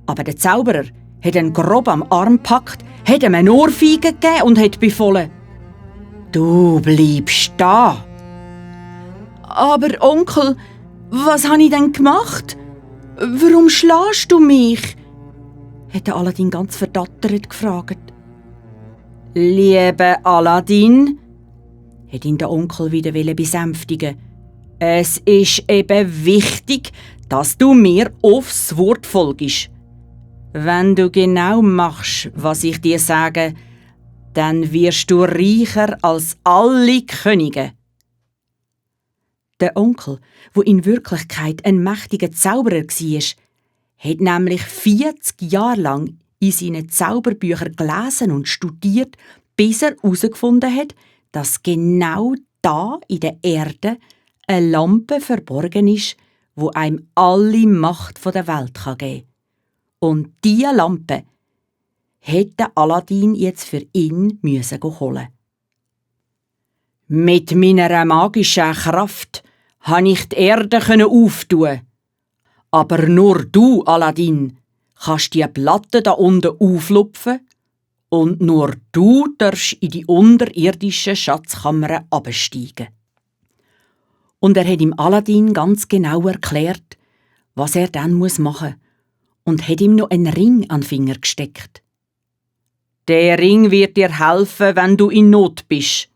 Aber der Zauberer hat ihn grob am Arm gepackt, hat ihm eine Ohrfeige gegeben und hat befohlen: «Du bleibst da!» «Aber Onkel, was habe ich denn gemacht? Warum schlägst du mich?» hat der Aladdin ganz verdattert gefragt. «Lieber Aladdin», hat ihn der Onkel wieder besänftigen. «Es ist eben wichtig, dass du mir aufs Wort folgst. Wenn du genau machst, was ich dir sage, dann wirst du reicher als alle Könige.» Der Onkel, wo in Wirklichkeit ein mächtiger Zauberer war, hat nämlich 40 Jahre lang in seinen Zauberbüchern gelesen und studiert, bis er herausgefunden hat, dass genau da in der Erde eine Lampe verborgen ist, wo einem alle Macht der Welt geben kann. Und diese Lampe hätte Aladdin jetzt für ihn holen. «Mit meiner magischen Kraft konnte ich die Erde auftun. Aber nur du, Aladdin, kannst die Platte da unten auflupfen und nur du darfst in die unterirdischen Schatzkammern absteigen.» Und er hat ihm Aladdin ganz genau erklärt, was er dann machen muss, und hat ihm noch einen Ring an den Finger gesteckt. «Der Ring wird dir helfen, wenn du in Not bist.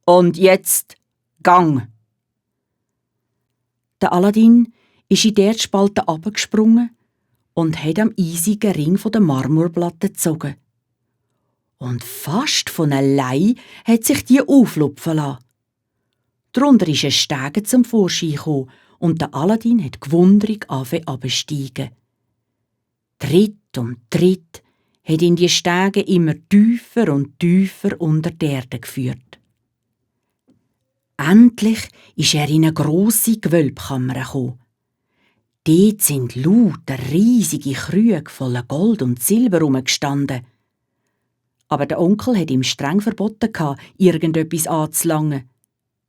Und jetzt gang!» Der Aladdin ist in die Erdspalte abgesprungen und hat am eisigen Ring von der Marmorplatte gezogen. Und fast von allein hat sich die auflupfen lassen. Darunter ist ein Stege zum Vorschein gekommen und der Aladdin hat gewundrig absteigen. Tritt um Tritt hat ihn die Stege immer tiefer und tiefer unter die Erde geführt. Endlich ist er in eine grosse Gewölbkammer gekommen. Dort sind lauter riesige Krüge voller Gold und Silber herumgestanden. Aber der Onkel hat ihm streng verboten, irgendetwas anzulangen.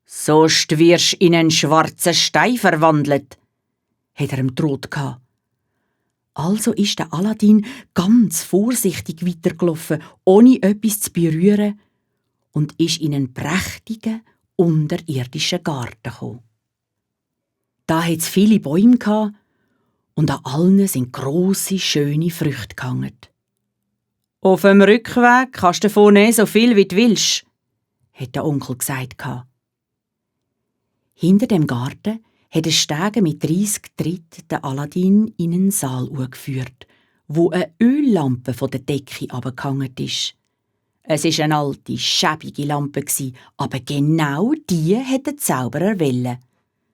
«Sonst wirst in einen schwarzen Stein verwandelt», hat er ihm gedroht. Also ist der Aladdin ganz vorsichtig weitergelaufen, ohne etwas zu berühren, und ist in einen prächtigen, unterirdischen Garten gekommen. Da hat es viele Bäume gehabt, und an allen sind grosse, schöne Früchte gehangen. «Auf dem Rückweg kannst du davon nehmen, so viel wie du willst», hat der Onkel gesagt. Hinter dem Garten hat ein Stege mit 30 Tritten den Aladdin in einen Saal geführt, wo eine Öllampe von der Decke abgehangen ist. Es war eine alte, schäbige Lampe, aber genau die hat der Zauberer wollen.